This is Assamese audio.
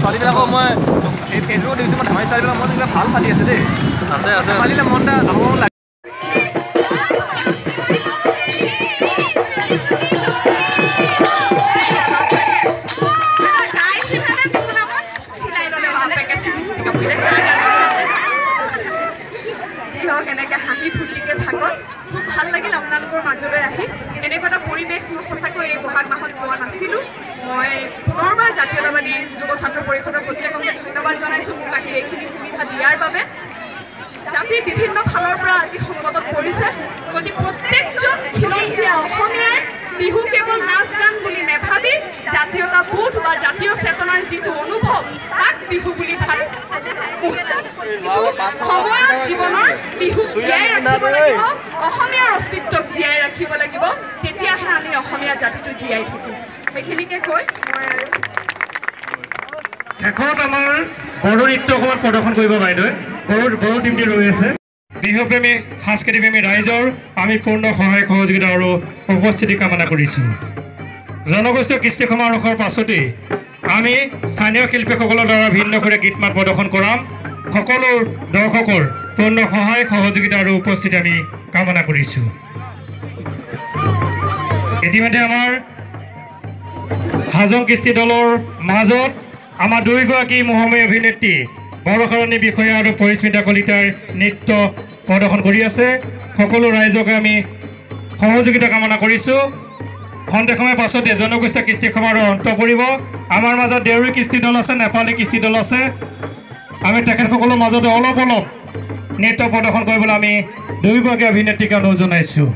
ছোৱালীবিলাকক মই এই ফেচবুকত দেখিছোঁ, মই ধেমাজি ছোৱালীবিলাক মই কিবা ভাল ফালি আছে দেই, আছে আছে ফালিলে মন এটা যাব লাগে। যি হওক, এনেকৈ হাঁহি ফূৰ্তিকে থাকক। খুব ভাল লাগিল আপোনালোকৰ মাজলৈ আহি। এনেকুৱা এটা পৰিৱেশ মই সঁচাকৈ এই বহাগ মাহত পোৱা নাছিলোঁ। মই পুনৰবাৰ জাতীয়তাবাদী যুৱ ছাত্ৰ পৰিষদৰ প্ৰত্যেককে ধন্যবাদ জনাইছোঁ মোক আহি এইখিনি সুবিধা দিয়াৰ বাবে। জাতি বিভিন্ন ফালৰ পৰা আজি সংকটত পৰিছে, গতিকে প্ৰত্যেকজন খিলঞ্জীয়া অসমীয়াই বিহু কেৱল নাচ গান বুলি নেভাবি জাতীয়তা বোধ বা জাতীয় চেতনাৰ যিটো অনুভৱ তাক বিহু বুলি ভাবি কিন্তু সময়ত জীৱনৰ বিহুক জীয়াই ৰাখিব লাগিব, অসমীয়াৰ অস্তিত্বক জীয়াই ৰাখিব লাগিব, তেতিয়াহে আমি অসমীয়া জাতিটো জীয়াই থাকিম। সেইখিনিকে কৈ মই আৰু শেষত আমাৰ বড়ো নৃত্য অকণমান প্ৰদৰ্শন কৰিব বাইদেৱে। বড়ো বড়ো টিমটি ৰৈ আছে। বিহুপ্ৰেমী, সাংস্কৃতিক প্ৰেমী ৰাইজৰ আমি পূৰ্ণ সহায় সহযোগিতা আৰু উপস্থিতি কামনা কৰিছোঁ। জনগোষ্ঠীয় কৃষ্টি সমাৰোহৰ পাছতেই আমি স্থানীয় শিল্পীসকলৰ দ্বাৰা ভিন্ন সুৰে গীত মাত প্ৰদৰ্শন কৰাম। সকলো দৰ্শকৰ পূৰ্ণ সহায় সহযোগিতা আৰু উপস্থিতি আমি কামনা কৰিছোঁ। ইতিমধ্যে আমাৰ হাজং কৃষ্টি দলৰ মাজত আমাৰ দুয়োগৰাকী মহমী অভিনেত্ৰী বৰষাৰাণী বিষয়া আৰু পৰিস্মিতা কলিতাৰ নৃত্য প্ৰদৰ্শন কৰি আছে। সকলো ৰাইজকে আমি সহযোগিতা কামনা কৰিছোঁ। খন্তেক সময়ৰ পাছতে জনগোষ্ঠীয় কৃষ্টি সমাৰোহ অন্ত পৰিব। আমাৰ মাজত দেউৰী কৃষ্টি দল আছে, নেপালী কৃষ্টি দল আছে। আমি তেখেতসকলৰ মাজতে অলপ অলপ নৃত্য প্ৰদৰ্শন কৰিবলৈ আমি দুয়োগৰাকী অভিনেত্ৰীক অনুৰোধ জনাইছোঁ।